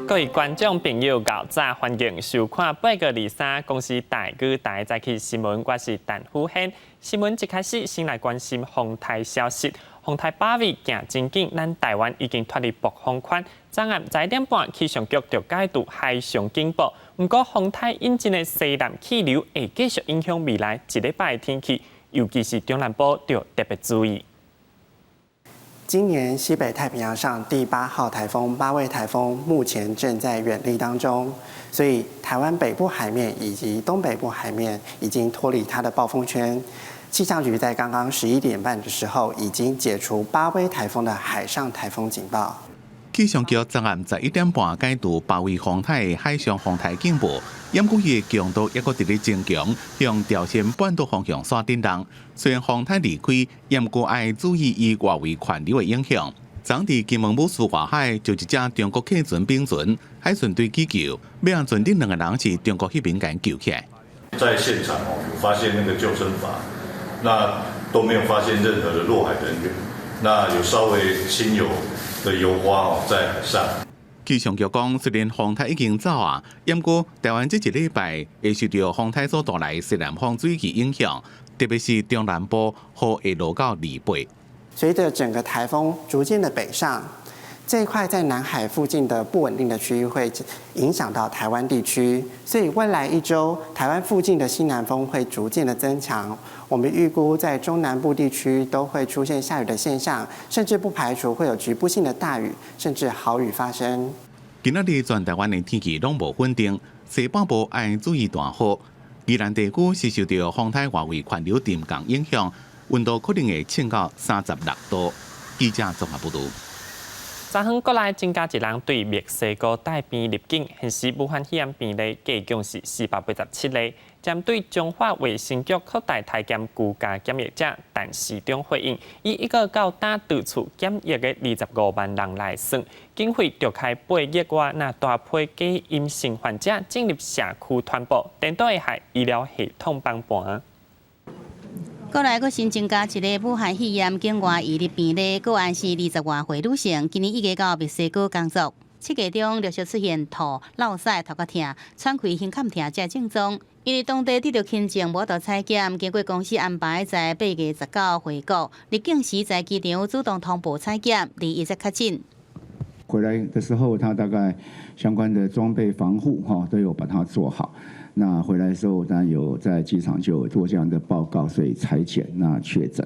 各位觀眾朋友，𠢕早，歡迎收看8月23公視台語台早起新聞，我是陳富軒。新聞一開始先來關心風台消息。風台巴威行真緊，咱台灣已經脫離暴風圈。昨暗11點半，氣象局就解除海上警報。毋過風台引進的西南氣流會繼續影響未來一禮拜的天氣，尤其是中南部著特別注意。今年西北太平洋上第八號颱風巴威颱風目前正在遠離當中，所以台灣北部海面以及東北部海面已經脫離它的暴風圈。氣象局在剛剛11點半的時候已經解除巴威颱風的海上颱風警報。氣象局昨暗11點半解除巴威風台的海上風台警報，毋過伊的強度猶閣佇咧增強，向朝鮮半島方向徙振動。雖然風台離開，毋過愛注意伊外圍環流的影響。昨佇金門武術外海就一隻中國客船冰船，海巡隊去救，尾仔船頂兩个人是中國彼邊共救起來。在現場哦，有發現那個救生筏，那都沒有發現任何的落海人員，那有稍微輕油的油花哦，在海上。氣象局講，雖然風台已經走啊，毋過台灣這一禮拜會受著風台所帶來的西南風水氣影響，特別是中南部雨會落到28。隨着整個颱風逐漸的北上，這一塊在南海附近的不穩定的區域會影響到台灣地區，所以未來一周台灣附近的西南風會逐漸的增強。我們預估在中南部地區都會出現下雨的現象，甚至不排除會有局部性的大雨，甚至豪雨發生。今仔日全台灣的天氣攏無穩定，西北部愛注意大雨。宜蘭地區是受著風台外圍環流沉降影響，溫度可能會衝到36度。記者綜合報導。昨昏國內增加一人對墨西哥帶病入境，現時武漢肺炎病例計共是487例。針對彰化衛生局擴大篩檢居家檢疫者，陳時中回應，以一個到今佇厝檢疫的25萬人來算，經費著開8億外，若大批假陰性患者進入社區傳播，顛倒會害醫療系統崩盤。國內閣新增加一个武漢肺炎境外移入病例，個案是20外歲女性，今年已經到墨西哥工作。7月中陸續出現吐、落屎、頭殼疼、喘氣、胸坎疼這症狀。因為當地得著輕症，無法度採檢，經過公司安排在8月19回國，入境時在機場主動通報採檢，21才確診。回來的時候，他大概相關的裝備防護哈都有把它做好。那回來的時候，當然有在機場就做這樣的報告，所以採檢那確診。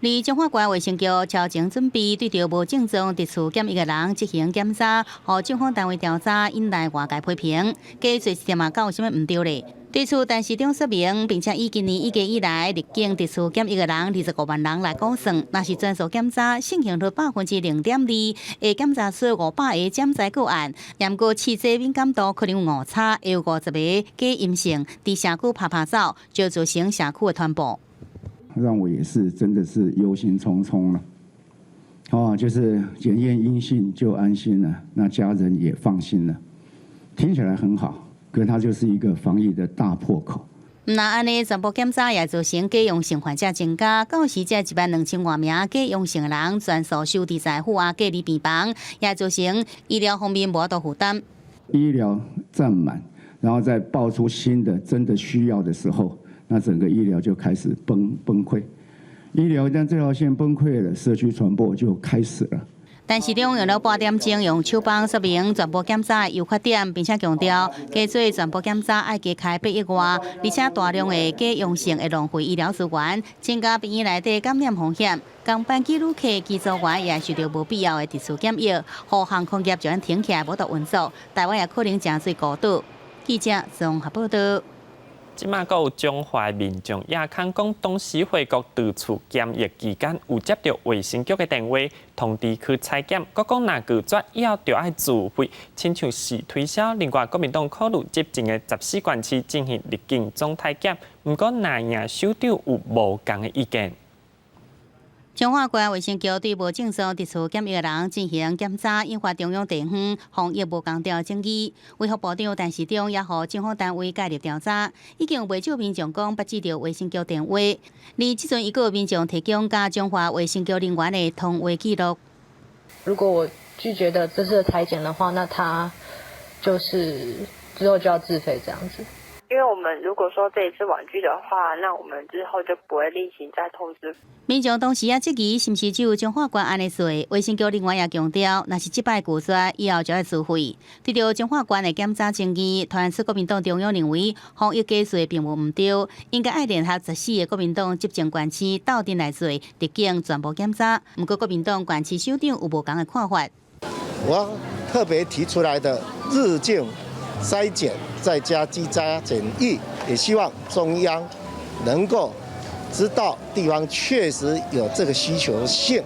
而彰化縣衛生局超前準備，對著無症狀佇厝檢疫的人執行檢查，予政府單位調查，引來外界批評。加做一點仔，敢有啥物毋對咧？對此，陳時中說明，並且以今年一月以來入境佇厝檢疫的人25萬人來估算，若是全數檢查，盛行率0.2%，會檢查出500個潛在個案。毋過試劑敏感度可能有誤差，會有50個假陰性，佇社區趴趴走，就造成社區的傳播。讓我也是真的是憂心忡忡了，哦，就是檢驗陰性就安心了，那家人也放心了，聽起來很好，可它就是一個防疫的大破口。毋但按呢，全部檢查也造成假陽性患者增加，到時這1萬2000外名假陽性的人全數收佇在負壓隔離病房，也造成醫療方面無法度負擔。醫療佔滿，然後再爆出新的真的需要的時候，那整個醫療就開始崩潰，醫療一旦這條線崩潰了，社區傳播就開始了。陳時中用了半點鐘用手板說明全部檢查的優缺點，並且強調加做全部檢查愛加開8億外，而且大量的假陽性會浪費醫療資源，增加病院內底感染風險。航班機旅客機組員也受著無必要的特殊檢疫，予航空業就按停起來無得運作，台灣也可能誠濟孤島。記者綜合報道。這馬閣有彰化民眾也康講，當時回國佇厝檢疫期間有接著衛生局的電話通知去採檢，閣講若拒絕以後就愛自費，親像是推銷。另外，國民黨考慮執政的14縣市進行入境總篩檢，毋過林營首長有無仝的意見。彰化縣衛生局對無症狀佇厝檢疫的人進行檢查，引發中央地方防疫無仝調爭議。衛福部長陳時中也予政府單位介入調查，已經有袂少民眾講捌接著衛生局電話。而這陣伊閣有民眾提供佮彰化衛生局人員的通話記錄。如果我拒絕的這次的採檢的話，那他就是之後就要自費這樣子。因為我們如果說這一次婉拒的話，那我們之後就不會另行再通知。民眾當時也質疑是毋是只有彰化縣按呢做，衛生局另外也強調，若是這擺拒絕，以後就愛自費。對著彰化縣的檢查爭議，團出國民黨中央認為防疫加做並無毋對，應該愛聯合14個國民黨執政縣市鬥陣來做，入境全部檢查。毋過國民黨縣市首長有無仝的看法。我特別提出來的入境篩檢再加居家檢疫，也希望中央能夠知道地方確實有這個需求性。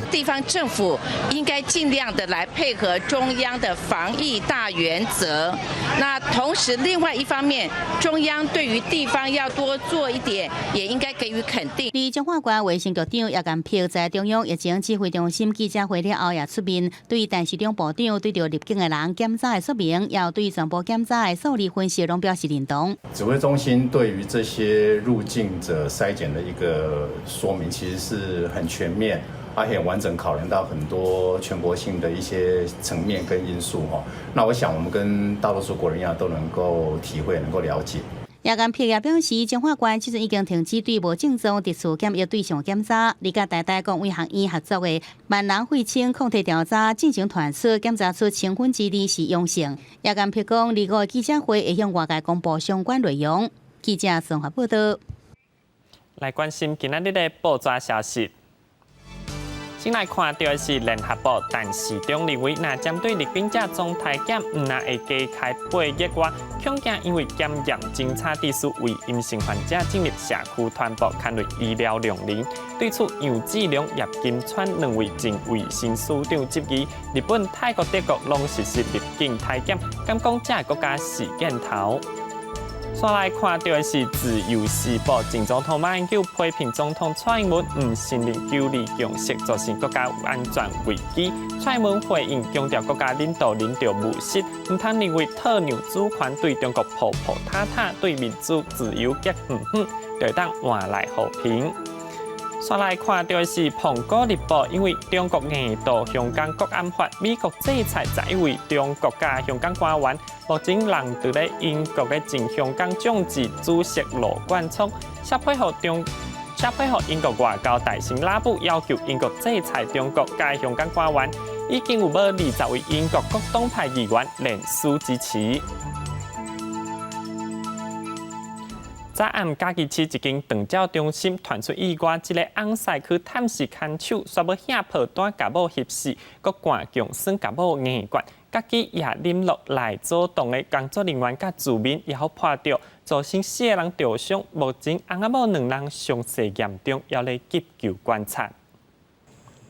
地方政府應該盡量的來配合中央的防疫大原則。那同時，另外一方面，中央對於地方要多做一點，也應該給予肯定。而彰化縣衛生局長葉建平在中央疫情指揮中心記者會了後，也出面對陳時中部長對著入境的人檢查的說明，也對全部檢查的數字分析攏表示認同。指揮中心對於這些入境者篩檢的一個說明，其實是很全面。而且完整考量到很多全國性的一些層面跟因素哈，那我想我們跟大多數國人一樣都能夠體會、能夠了解。葉建平也表示，彰化縣這陣已經停止對無症狀特殊檢疫對象檢查，而佮台大公衛學院合作的萬人血清抗體調查進行傳出，檢查出2%是陽性。葉建平講，25記者會會向外界公布相關內容。記者綜合報道。來關心今仔日的報紙消息。先來看著的是聯合報，陳時中認為，若針對入境者總體檢，毋但會加開8個月外，恐驚因為檢驗偵查指數為陰性患者進入社區傳播，牽累醫療量能。對此，楊志良、葉金川兩位前衛生署長質疑，日本、泰國、德國攏實施入境體檢，敢講這個國家是鏡頭？煞來看著的是《自由時報》，前總統馬英九批評總統蔡英文毋承認九二共識，造成國家安全危機。蔡英文回應強調國家領導人著務實，毋通認為退讓主權對中國婆婆媽媽，對民主自由極遠遠，就會當換來和平。煞來看著的是《蘋果日報》，因為中國硬渡香港國安法，美國制裁11位中國佮香港官員，目前人佇咧英國的前香港眾志主席羅冠聰，寫批予英國外交大臣拉布，要求英國制裁中國佮香港官員，已經有無20位英國各黨派議員聯署支持。昨暗嘉義市一間長照中心傳出意外，一個翁婿去探視牽手，煞欲掀被單共某翕死，閣灌強酸共某硬灌，家己也啉落內祖洞的工作人員佮住民也予潑著，造成四个人著傷。目前翁仔某兩人傷勢嚴重，猶咧急救觀察。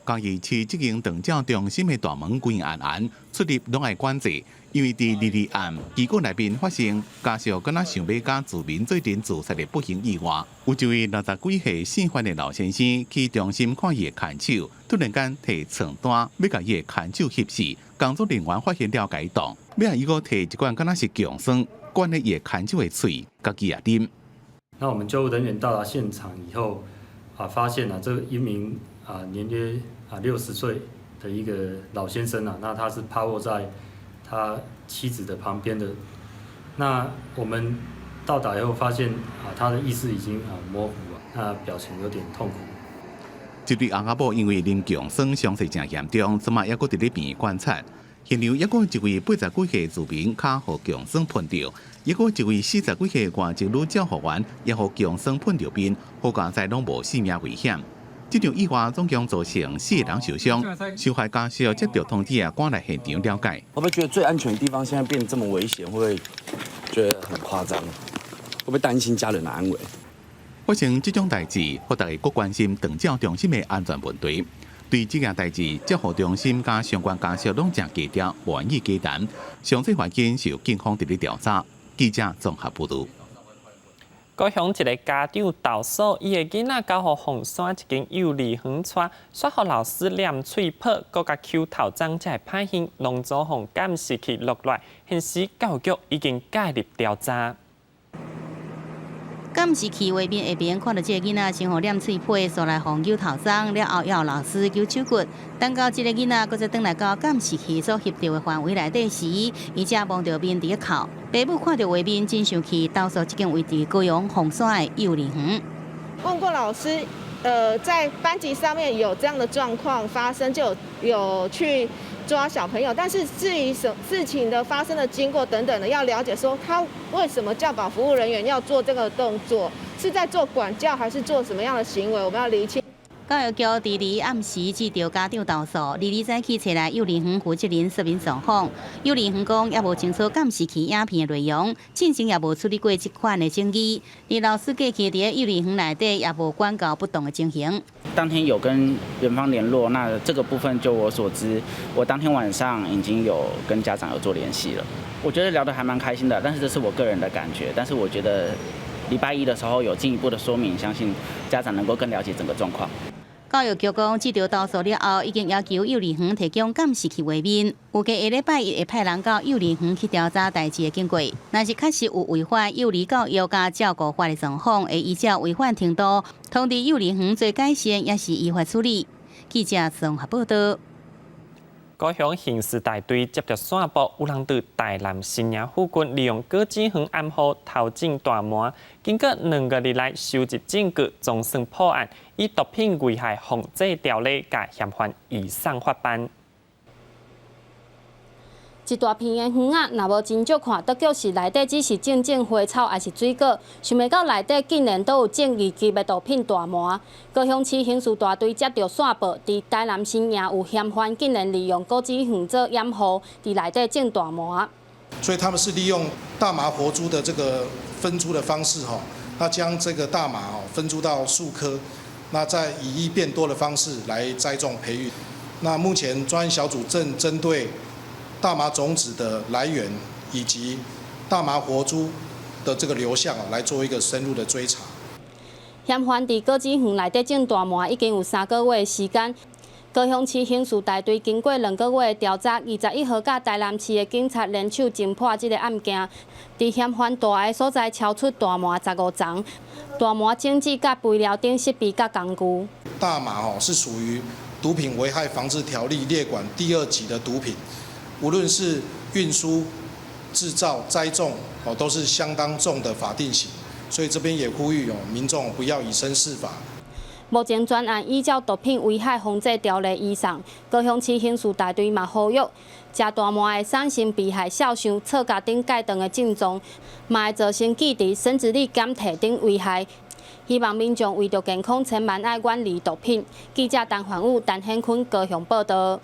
嘉義市這間長照中心的大門關嚴嚴，出入攏愛管制，因為佇22暗機構內面發生家屬敢若想欲佮住民做陣自殺的不幸意外。有一位60幾歲姓范的老先生去中心看伊的牽手，突然間提床單欲共伊的牽手翕死，工作人員發現了共伊擋，尾仔伊閣提一罐敢若是強酸灌佇伊的牽手的喙，家己也啉。那我們救護人員到達現場以後，發現啊，這一名年約60歲的一個老先生啊，那他是趴臥在他妻子的旁邊的。那我們到達以後發現他的意識已經模糊了，那表情有點痛苦。這對翁仔某因為啉強酸傷勢誠嚴重，這馬猶閣佇咧病院觀察。現場猶閣有一位80幾歲住民跤予強酸噴著，猶閣有一位40幾歲外籍女照護員也予強酸噴著面，好佳哉攏無性命危險。這場意外總共造成四個人受傷，受害家屬接到通知也趕來現場了解。會不會覺得最安全的地方現在變這麼危險？會不會覺得很誇張？會不會擔心家人的安危？發生這種代誌，予大家閣關心長照中心的安全問題。對這件代誌，照護中心佮相關家屬攏誠低調，無願意加談。詳細環境是由警方佇咧調查。記者綜合報導。高雄一个家長投訴，伊的囡仔交予鳳山一間幼兒園帶，煞予老師念喙泡，閣共搝頭鬃，才會歹行，攏總予監視器錄落來，現時教育局已經介入調查。監監視器畫面下邊看著這个囡仔先予攕喙皮，煞來予揪頭鬃，了後要老師揪手骨。等到這个囡仔閣再轉來到監視器所翕著的範圍內底時，伊才摸著面佇咧哭。爸母看著畫面真生氣，投訴這間位佇高雄鳳山的幼兒園。問過老師，在班級上面有這樣的狀況發生，就有去抓小朋友。但是至於什事情的發生的經過等等的，要了解說他為什麼教保服務人員要做這個動作，是在做管教還是做什麼樣的行為？我們要釐清。教育局佇二暗時接著家長投訴，二二早起揣來幼兒園負責人說明狀況。幼兒園講猶無清楚監視器影片的內容，進前也無處理過這款的爭議。而老師過去佇幼兒園內底也無管教不當的情形。當天有跟園方聯絡，那這個部分就我所知，我當天晚上已經有跟家長有做聯繫了。我覺得聊得還蠻開心的，但是這是我個人的感覺。但是我覺得禮拜一的時候有進一步的說明，相信家長能夠更了解整個狀況。教育局講，接著投訴了後，已經要求幼兒園提供監視器畫面，預計下禮拜一會派人到幼兒園去調查代誌的經過。若是確實有違反幼兒教育佮照顧法的狀況，會依照違反程度通知幼兒園做改善，抑是依法處理。記者綜合報道。高雄刑事大隊接著線報，有人佇台南新營附近利用果子園掩護偷種大麻，經過2個月來收集證據，總算破案，以毒品危害防制條例共嫌犯移送法辦。一大片的園仔，若無真少看，都叫是內底只是種種花草，抑是水果。想袂到內底竟然都有種二級的毒品大麻。高雄市刑事大隊接著線報，佇台南新營有嫌犯竟然利用果子園做掩護，佇內底種大麻。所以他們是利用大麻活株的這個分株的方式，吼，那將這個大麻哦分株到數棵，那再以一變多的方式來栽種培育。那目前專案小組正針對大麻種子的來源以及大麻活株的這個流向啊，來做一個深入的追查。嫌犯佇果子園內底種大麻已經有3個月的時間。高雄市刑事大隊經過2個月的調查，21號佮台南市的警察聯手偵破這个案件。佇嫌犯蹛的所在搜出大麻15叢，大麻種子佮肥料等設備佮工具。大麻哦是屬於毒品危害防治條例列管第二級的毒品。無論是運輸、製造、栽種，哦，都是相當重的法定刑，所以這邊也呼籲哦，民眾不要以身試法。目前專案依照毒品危害防制條例移送，高雄市刑事大隊嘛呼籲，食大麻會產生被害笑想、錯覺等蓋斷的症狀，嘛會造成記憶、生殖力減退等危害。希望民眾為著健康，千萬愛遠離毒品。記者陳焕武、陳顯坤高雄報道。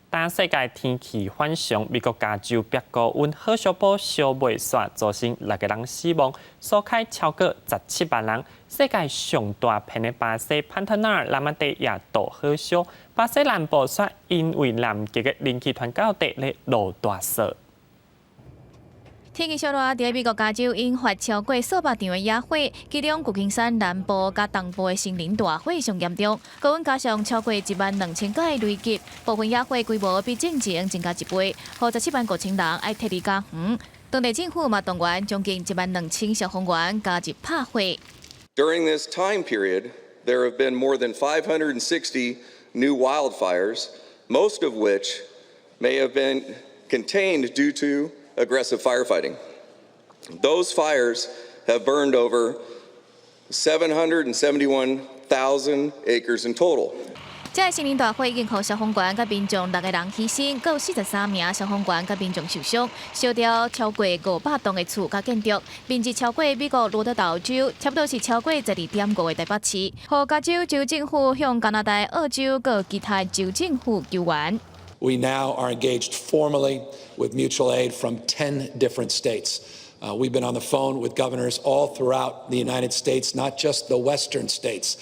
當世界天氣反常，美國加州飆高溫，火燒埔燒袂煞，造成六個人死亡，疏開超過17萬人。世界上大片的巴西潘特納爾南地也導火燒，巴西南部煞因為南極的冷氣團到底咧落大雪。天氣燒熱，佇美國加州引發超過數百場的野火，其中舊金山南部佮東部的森林大火上嚴重，高溫加上超過1萬2千個的雷擊，部分野火規模比進前增加一倍，予17萬5千人愛撤離家園。當地政府嘛動員將近1萬2千消防員加入拍火。 During this time period, there have been more than 560 new wildfires, most of which may have been contained due to aggressive firefighting. Those fires have burned over 771,000 acres in total. 這个森林大火已經予消防員佮民眾六個人犧牲，閣有43名消防員佮民眾受傷，燒掉超過500棟的厝佮建築，面積超過美國羅德島州，差不多是超過12.5個台北市。予加州州政府向加拿大、澳洲閣其他州政府求援。 We now are engaged formally with mutual aid from 10 different states. We've been on the phone with governors all throughout the United States, not just the western states,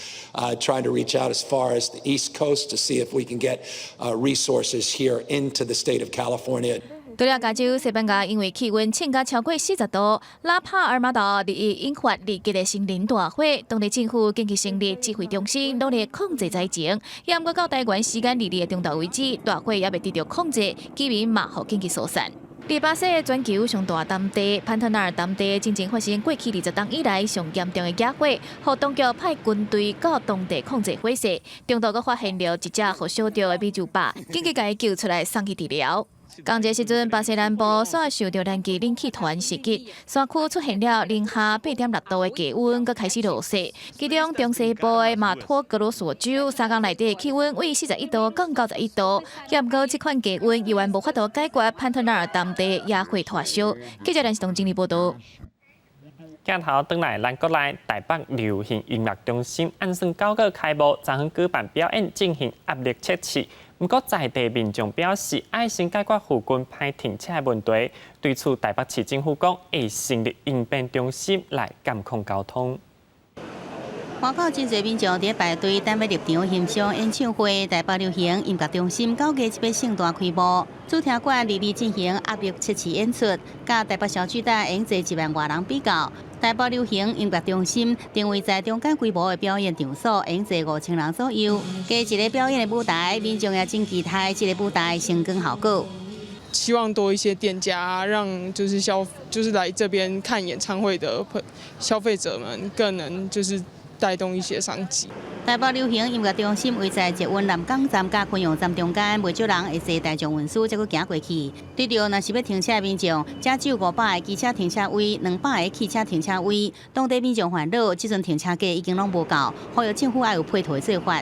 trying to reach out as far as the East Coast to see if we can get resources here into the state of California. 除了加州，西班牙因為氣溫升到超過40度，拉帕爾馬島日益引發二級的森林大火，當地政府緊急成立指揮中心，努力控制災情。也毋過到台灣時間二日的中晝為止，大火猶未得著控制，居民嘛予緊急疏散。佇巴西的全球上大灘地潘特納爾灘地，進前發生過去20冬以來上嚴重的野火，予當局派軍隊到當地控制火勢。中途閣發現著一隻予燒著的美洲豹，緊急共伊救出來送去治療。仝一个時陣，巴西南部煞受著南極冷氣團襲擊，山區出現了零下8.6度的低溫，閣開始落雪。其中中西部的馬托格羅索州3工內底氣溫為41度降91度，也毋過這款低溫猶原無法度解決潘特納爾當地野火拖燒。記者連東整理報導。鏡頭轉來，咱國內台北流行音樂中心按算9月開幕，昨昏舉辦表演進行壓力測試。毋過在地民眾表示，愛先解決附近歹停車的問題。對此，台北市政府講會成立應變中心來監控交通。外口真濟民眾佇排隊等欲入場欣賞演唱會。台北流行音樂中心9月這欲盛大開幕，主聽館二二進行壓力測試演出，佮台北小巨蛋會坐1萬外人比較。台北流行音樂中心定位在中間規模的表演場所，會坐5000人左右。加一个表演的舞台，民眾也真期待這个舞台聲光效果。希望多一些店家，讓就是消就是來這邊看演唱會的消費者們更能就是帶動一些商機。台北流行音樂中心位在捷運南港站佮昆陽站中間，袂少人會坐大眾運輸才閣行過去。對著若是欲停車的民眾，遮只有500个機車停車位，200个汽車停車位。當地民眾煩惱，這陣停車格已經攏無夠，呼籲政府愛有配套的做法。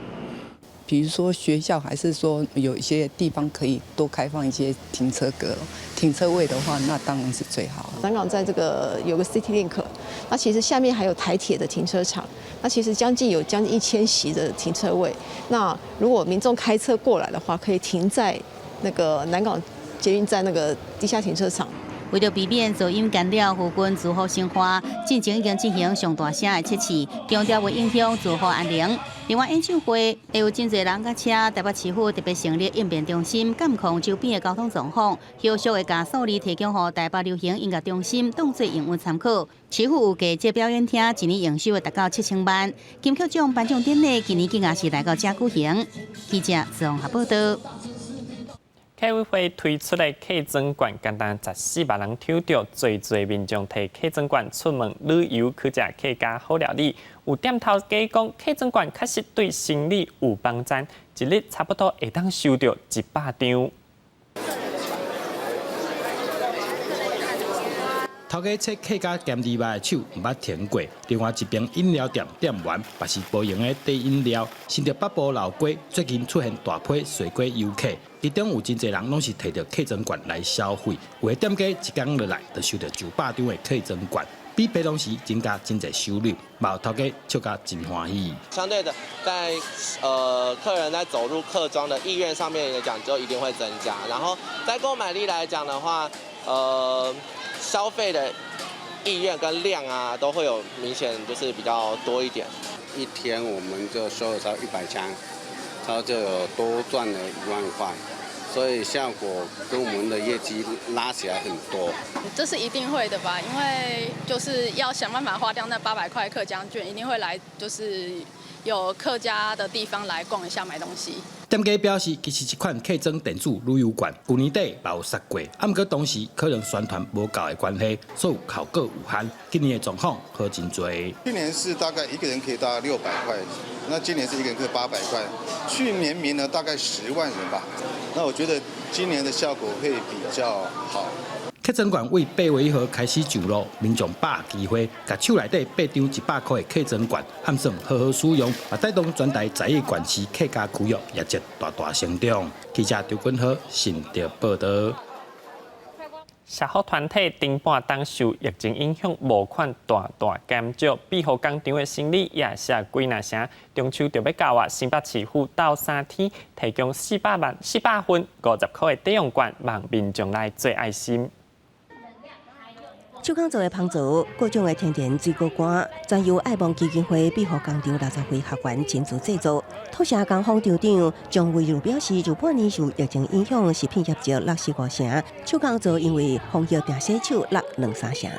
比如說學校，還是說有一些地方可以多開放一些停車格、停車位的話，那當然是最好。南港在這個有個 City Link，那其實下面還有台鐵的停車場，那其實將近1000席的停車位。那如果民眾開車過來的話，可以停在那個南港捷運站那個地下停車場。為著避免噪音干擾附近住戶生活，進前已經進行上大聲的測試，強調袂影響住戶安寧。另外，演唱會會有真濟人佮車，台北市府特別成立應變中心，監控周邊的交通狀況，後續會共數字提供予台北流行音樂中心當作營運參考。市府預計這表演廳一年營收會達到7000萬。金曲獎頒獎典禮今年竟然是來到遮舉行。記者綜合報導。客委會推出的客莊券，簡單14萬人抽著，濟濟民眾提客莊券出門旅遊去食客家好料理。有店頭家講，客莊券確實對生理有幫助，一日差不多會當收著100張。頭家切客家鹹豬肉的手毋捌停過。另外一爿飲料店店員嘛是無閒咧遞飲料。新竹北部老街最近出現大批隨街遊客，其中有真濟人攏是提著客莊券來消費。有的店家一工落來就收著上百張的客莊券，比平常時增加真濟收入。嘛有頭家笑甲真歡喜。相對的，在客人在走入客莊的意願上面來講，就一定會增加。然後在購買力來講的話，消費的意願跟量啊，都會有明顯就是比較多一點。一天我們就收了超100張，他就有多賺了1萬塊，所以效果跟我們的業績拉起來很多。這是一定會的吧？因為就是要想辦法花掉那800塊客家券，一定會來，就是有客家的地方來逛一下買東西。店家表示，其實這款客莊電子旅遊券，舊年底嘛有殺過，毋過當時可能宣傳無夠的關係，所以效果有限。今年的狀況好真濟。去年是大概一個人可以到600塊，那今年是一個人可以800塊。去年名額大概10萬人吧，那我覺得今年的效果會比較好。客莊券為8月1號開始上路，民眾把握機會，共手內底8張100塊的客莊券，換算好好使用，也帶動全台在地縣市客家區域業績大大成長。記者張君豪新竹報導。社福團體頂半冬受疫情影響，募款大大減少，庇護工廠的生意也是幾若成。中秋就欲到啊，新北市府鬥3天提供400萬400份50塊的抵用券，望民眾來做愛心。手工做的芳臾，各種的天然水果乾，全由愛望基金會庇護工廠60位學員親自製作。土城工坊廠長張偉如表示，上半年受疫情影響，食品業績落4、5成，手工皂因為防疫定洗手落2、3成。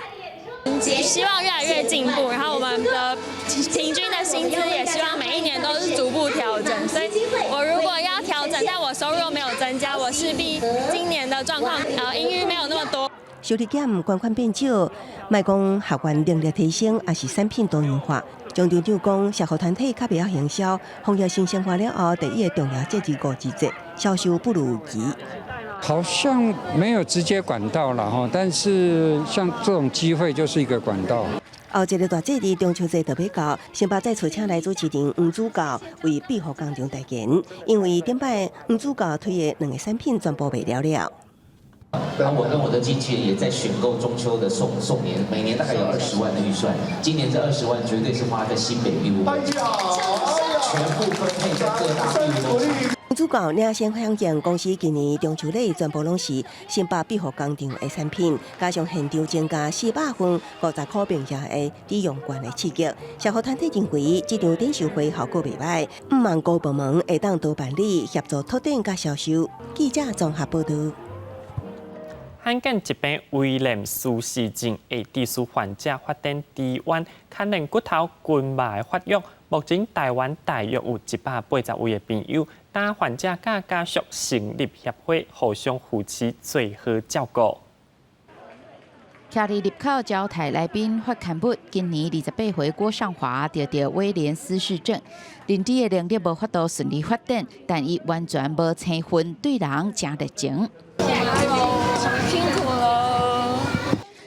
希望越來越進步，然後我們的平均的薪資也希望每一年都是逐步調整。所以我如果要調整，但我收入沒有增加，我勢必今年的狀況，盈餘沒有那麼多。收入減，捐款變少，莫講學員能力提升，抑是產品多元化。張廠長講，社福團體較袂曉行銷，防疫新生活了後，第一个重要節日五二節，銷售不如預期。好像沒有直接管道了哈，但是像這種機會就是一個管道。後一个大節日中秋節特別到，新北再次請來主持人黃主教為庇護工廠代言，因為頂擺黃主教推的兩个產品全部賣了了。那我跟我的經紀人也在選購中秋的送送年，每年大概有二十萬的預算，今年這二十萬絕對是花在新北庇護，全部分配在各大庇護工廠。主教領先響應公司今年中秋禮全部攏是新北庇護工廠的產品，加上現場增加400份50箍平價的抵用券的刺激，社福團體認為這場展售會效果袂䆀，毋望各部門會當多辦理協助拓展佮銷售。記者綜合報導。罕見疾病威廉斯氏症的致使患者發展肢彎、牽連骨頭筋膜的發育。目前台灣大約有180位的病友，當患者佮家屬成立協會，互相扶持，做好照顧。徛佇入口招待來賓發刊物，今年28歲郭尚華得著威廉斯氏症，認知的能力無法度順利發展，但伊完全無生分，對人誠熱情。辛苦了。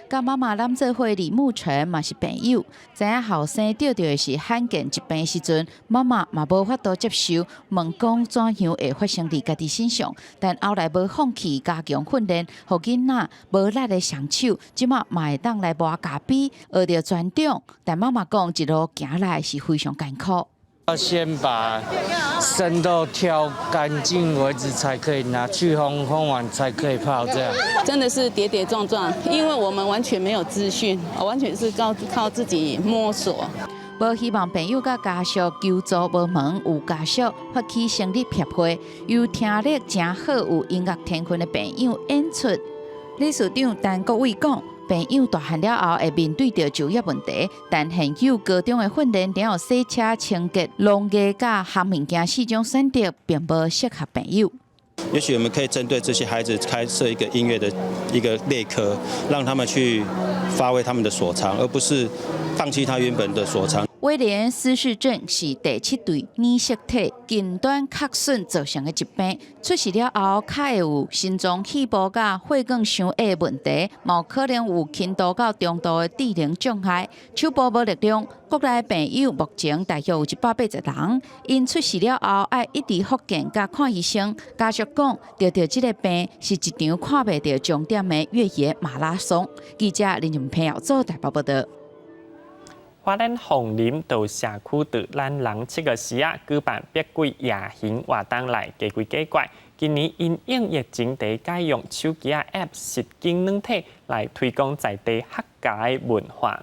佮媽媽攬做伙李木成嘛是病友，知影後生得著的是罕見疾病時陣，媽媽嘛無法度接受，問講怎樣會發生佇家己身上，但後來無放棄，加強訓練，予囡仔無力的雙手，這馬嘛會當來磨咖啡，學著傳統。但媽媽講，一路行來是非常艱苦。要先把生豆挑乾淨為止，才可以拿去烘，烘完才可以泡。這樣真的是跌跌撞撞，因為我們完全沒有資訊，完全是靠靠自己摸索。無希望朋友佮家屬求助無門，有家屬發起成立協會，由聽力誠好、有音樂天分的朋友演出。理事長陳國偉講。朋友大漢了後會面對著就業問題，但現有高中的訓練，然後洗車、清潔、農藝佮烘物件四種選擇，並無適合朋友。也許我們可以針對這些孩子開設一個音樂的一個類科，讓他們去發揮他們的所長，而不是放棄他原本的所長。威廉斯氏症是第七對染色體近端缺損造成的疾病，出世了後較會有心臟起搏佮血管傷矮的問題，嘛有可能有輕度到中度的智能障礙，手部無力量。國內病友目前大約有180人，𪜶出世了後愛一直復健佮看醫生。家屬講，得著這个病是一場看袂著終點的越野馬拉松。記者林靜平做台北報導。花蓮鳳林道社區的咱人7月時仔舉辦百鬼夜行活動來解鬼解怪。今年因應疫情，地改用手機仔 App 實景軟體來推廣在地客家的文化。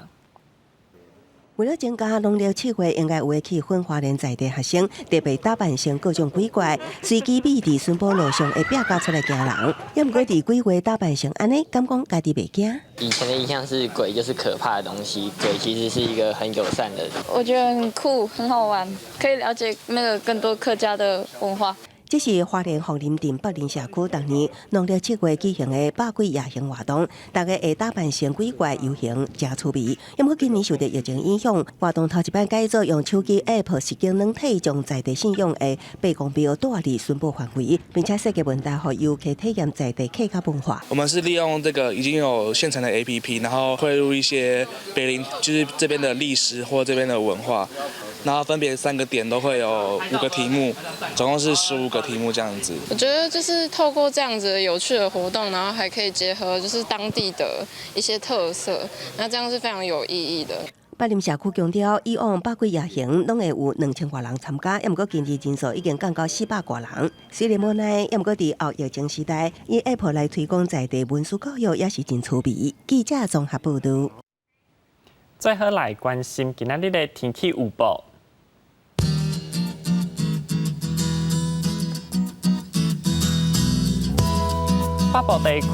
為了增加農曆7月應該有的氣氛，花蓮在地學生特別打扮成各種鬼怪，隨機秘佇巡捕路上會變甲出來驚人。猶毋過佇鬼月打扮成按呢，敢講家己袂驚？以前的印象是鬼就是可怕的東西，鬼其實是一個很友善的。我覺得很酷，很好玩，可以了解那個更多客家的文化。這是花蓮鳳林鎮北林社區逐年農曆7月舉行的百鬼夜行活動，大家會打扮成鬼怪遊行，誠趣味。毋過今年受著疫情影響，活動頭一擺改做用手機 App 實景軟體，將在地信仰的伯公廟帶入巡捕範圍，並且設計問題，予遊客體驗在地客家文化。我們是利用這個已經有現成的 APP，然後匯入一些北林，就是這邊的歷史或這邊的文化。然後分別三個點都會有五個題目，總共是15個題目這樣子。我覺得就是透過這樣子有趣的活動，然後還可以結合就是當地的一些特色，那這樣是非常有意義的。北林社區強調，以往百鬼夜行攏會有2000外人參加，猶毋過今年人數已經降到400外人。雖然無奈，猶毋過佇後疫情時代，以 App 來推廣在地文史教育也是真趣味。記者綜合報導。最後來關心今仔日的天氣預報。北部地區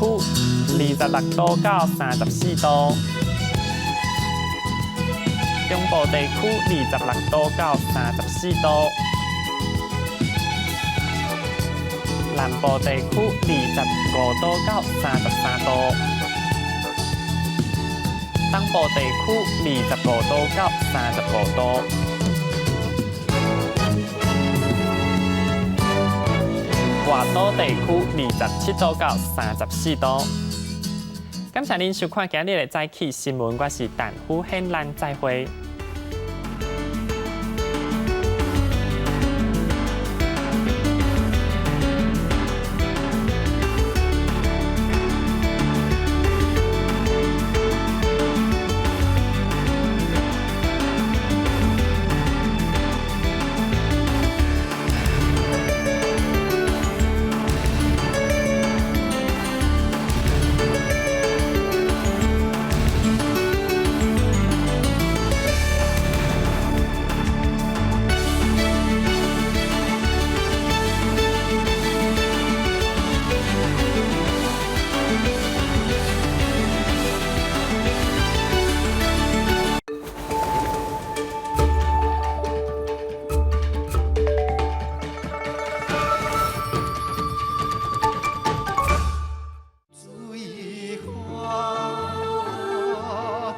26度到34度，中部地區26度到34度，南部地區25度到33度。東部地區25度到35度。外島地區27度到34度。感謝您收看今日的早起新聞，我是陳虎顯，咱再會。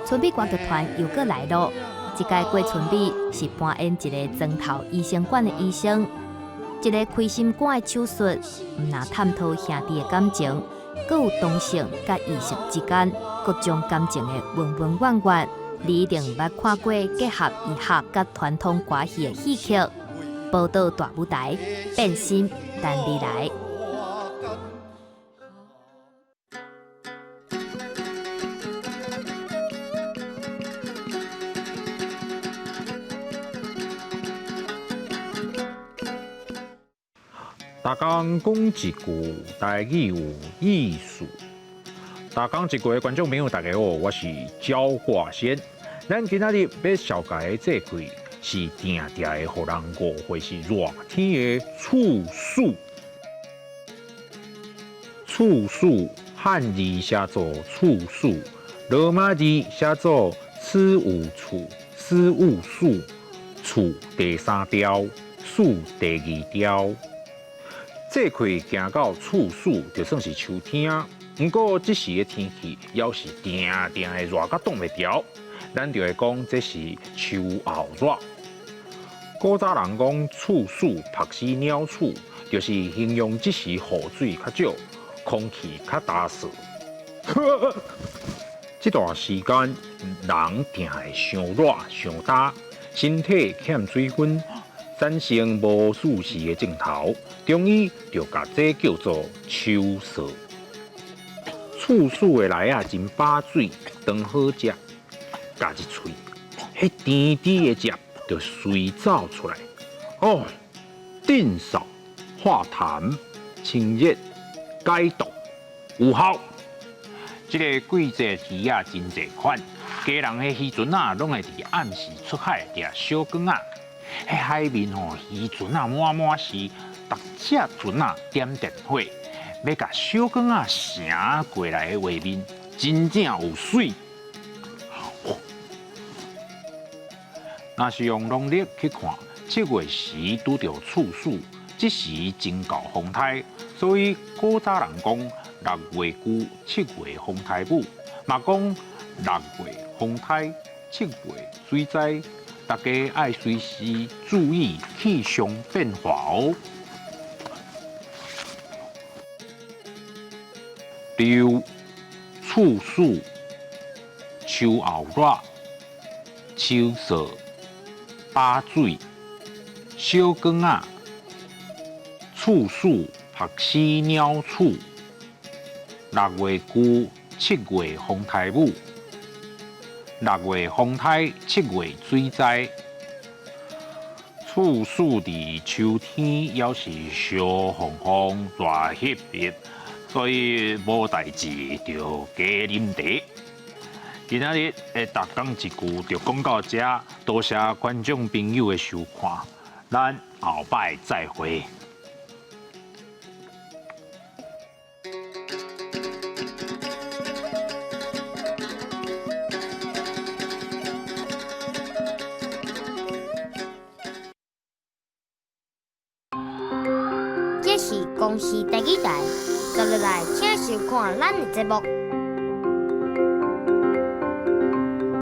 春美歌劇團又閣來囉。這屆郭春美是扮演一个庄頭醫生館的醫生，一个開心肝的手術，毋但探討兄弟的感情，閣有同性佮異性之間各種感情的恩恩怨怨。你一定毋捌看過結合醫學佮傳統歌戲的戲曲，寶島大舞台變心等你來。逐工講一句台語有意思。逐工一句的觀眾朋友，大家好，我是焦華仙。咱今仔日欲紹介的這季是定定會予人誤會是熱天的處暑。處暑漢字寫做處暑，羅馬字寫做此有處，此有暑，處第三調，暑第二調。這季行到處暑，就算是秋天。毋過這時的天氣，猶是定定會熱甲擋袂牢，咱就會講這是秋後熱。古早人講處暑曝死鳥鼠，就是形容這時雨水較少，空氣較焦燥。這段時間，人定會傷熱、傷焦，身體欠水分，產生無舒適的症頭。中醫就共這叫做秋燥。處暑的梨仔真飽水，當好食，咬一喙，彼甜甜的汁就隨走出來。哦，鎮燥、化痰、清熱、解毒，有效。這个季節魚仔真濟款，家人彼漁船仔攏會佇暗時出海掠小卷仔。彼海面吼，漁船仔滿滿是，逐隻船仔點電火，欲共小卷仔呈過來的畫面，真正有媠。若是用農曆去看，7月時拄著處暑，這時真夠風颱，所以古早人講6月龜，7月風颱母，嘛講6月風颱，7月水災，大家愛隨時注意氣象變化哦。六處暑、秋後熱、秋燥、飽水、小卷仔、處暑曝死鳥鼠、6月龜，7月風颱母、6月風颱，7月水災。處暑佇秋天，猶是燒烘烘、熱翕翕，所以無代誌就加啉茶。今仔日的逐工一句就講到這，多謝觀眾朋友的收看，咱後擺再會。這是公視第二台，接落來請收看咱的節目。